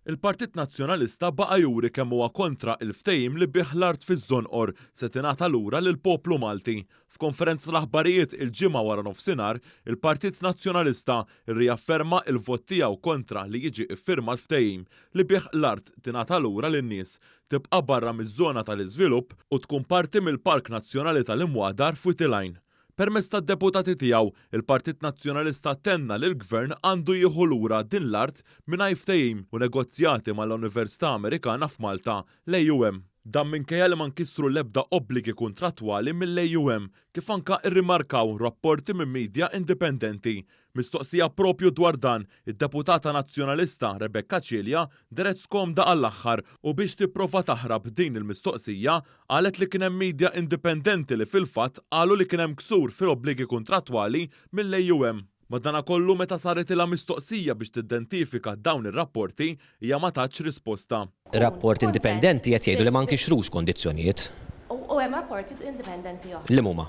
Il-Partit Nazzjonalista baqa' juri kemm huwa kontra il-ftehim li bih l-art fiż-Żonqor se tingħata lura lill-poplu Malti. F'konferenza tal-aħbarijiet il-Ġimgħa wara nofsinhar, il-Partit Nazzjonalista rriafferma l-vot tiegħu kontra li jiġi ffirmat ftehim li bih l-art tingħata lura lin-nies, tibqa' barra miż-żona tal-iżvilupp u tkun parti mill-Park Nazzjonali tal-Imwadar f'Wied il-Għajn. Permezz tad-deputati tiegħu, il-Partit Nazzjonalista tenna li l-Gvern għandu jieħu lura din l-art mingħajr ftehim u negozjati mal-Università Amerikana f'Malta, l-AUM. Dan minkejja li ma nkisru l-ebda obbligi kuntrattwali mill-AUM, kif anka rrimarkaw rapporti minn media indipendenti. Mistoqsija proprju dwar dan, id-deputata Nazzjonalista Rebecca Cilia dehret skomda għall-aħħar u biex tipprova taħrab din il-mistoqsija, qalet li kien hemm media indipendenti li fil-fatt qalu li kien hemm ksur fil-obbligi kuntrattwali mill-AUM. Madanakollu meta saritilha mistoqsija biex tiddentifika dawn ir-rapporti, hija ma tatx risposta. Rapporti indipendenti qed jgħidu li ma nkisrux kondizzjonijiet. U hemm rapporti indipendenti oħra. Liema huma?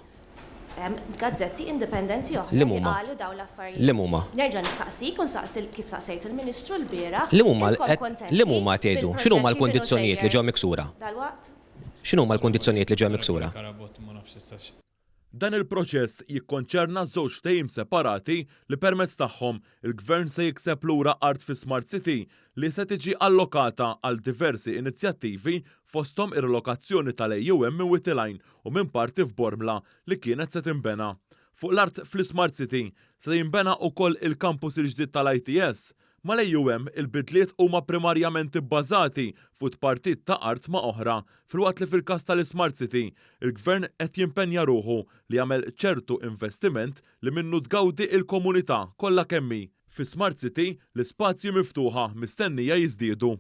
Hemm gazzetti indipendenti oħra Liema li huma? qalu dawn l-affarijiet. Liema huma? Nerġa' nistaqsik u nsaqsi kif saqsejt il-Ministru lbieraħ, Liema huma intkom kuntenti liema huma qed jgħidu? X'inhuma bil-proġett kif inhu l-kundizzjonijiet li sejjer ġew miksura? dalwaqt? X'inhuma l-kundizzjonijiet li ġew miksura? Dan il-proċess jikkonċerna żewġ ftehim separati li permezz tagħhom il-Gvern se jikseb lura art fi Smart City li se tiġi allokata għal diversi inizjattivi fosthom ir-rilokazzjoni tal-AUM minn Wied il-Għajn u minn parti f'Bormla li kienet se tinbena. Fuq l-art fl-Ismart City se jinbena wkoll il-kampus il-ġdid tal-ITS. Mal-AUM il-bidliet huma primarjament ibbażati fuq tpartit ta' art ma' oħra filwaqt li fil-każ tal-Ismart City il-Gvern qed jimpenja ruħu li jagħmel ċertu investiment li minnu tgawdi il-komunità kollha kemm hi. Fi Smart City l-ispazji miftuħa mistennija jiżdiedu.